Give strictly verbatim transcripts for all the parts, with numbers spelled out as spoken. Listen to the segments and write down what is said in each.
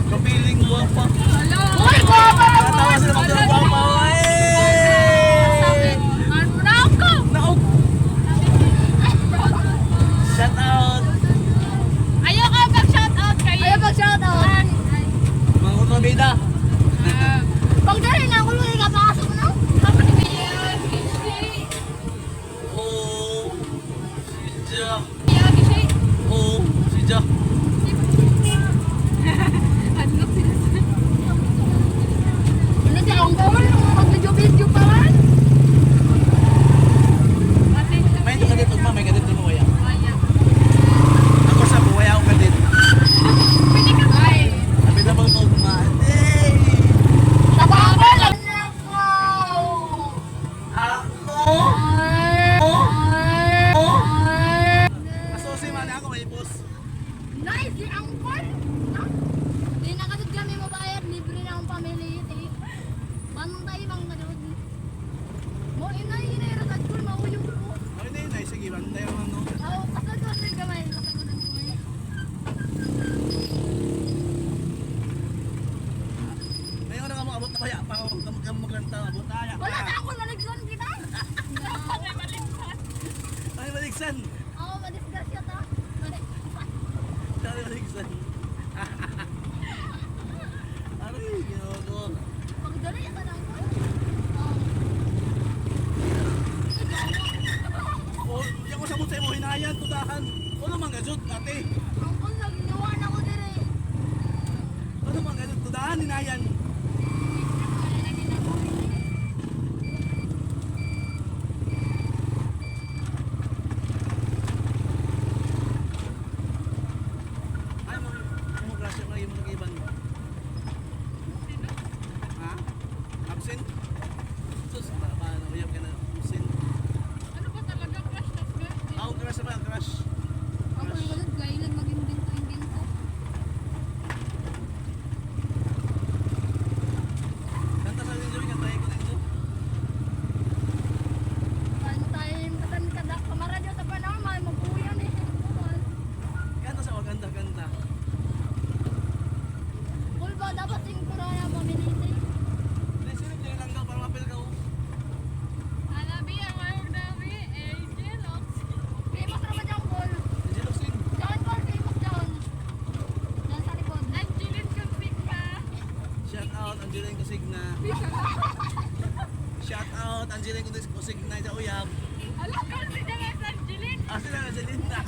Kapiling guwapa. Uy, guwapa na po! Natawa sila, mga guwapa. Ay! Ano na ako? Naog. Shout out. Ayaw ka mag-shout out kayo. Ayaw mag-shout out. Mga kontrabida. Pag dali na ako, ulit ka pa sa ano? Oo. Si Jack. Oo, si Jack. Ano si Uncle? Mag-video-video pa man. May kadit, ugma, may kadit, ugma, waya. Ako sa buhay, ako kadit. Pwede ka ba? Sabi na bang ugma? Hey! Tababa lang. Ako? Asusi man ako, may boss. Nice, si Uncle. Ah, di na kadud kami mabayad, libre na ang pamilya, eh. Bantay mang kadud. Mo, inay, inay, ratad ko, mauyog ko. Ay, inay, inay, sige, bantay ang ano. Oo, kasagod na gamay, kasagod na gamay. Ngayon na nga, abot na kaya pa, kamo, kamo maglanta, abot na kaya. Wala na ako, naligsan kita. Ay, maligsan. Ay, maligsan. Oo, madisgrasya ta. Ay, maligsan. Aray, Ginoo ko. Pagdali ka na ako. Oh, di ako sabot sa imo, hinayan, tudahan. Ano man gajud, ate? Ang kung nagluwa na ko dire. Ano man gajud, tudahan, hinayan. Ay, mo, mo, grasya na yung mga iban. Ha? Absent? Sus, pa, pa, ano, uyab ka na, absent. Ano ba talaga? Crush na crush. Ako, crush na ba? Crush. Ako, crush. Yung ganun, kailan maging binto-binto? Kanta sa Enjoy, kanta ko na Enjoy. Kanta tayo yung kanta, kanta, kamaradyo sa panahon, may magkuya ni. Kanta sa Wakanda, kanta. Kulba, dapat singkura na, mamiliti. Hindi, sino yung langgaw para mapil ka, oh? Alabi, ang ayog nabi, eh, Jelox. Famous naman yung Col. Jelox yun. John Col, famous John. Diyan sa likod. Angeline Consigna. Shout out, Angeline Consigna. Shout out, Angeline Consigna, sa uyab. Ala, kasi dyan sa Angeline. Ah, sila Angeline na.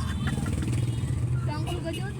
Saan ko ba yun?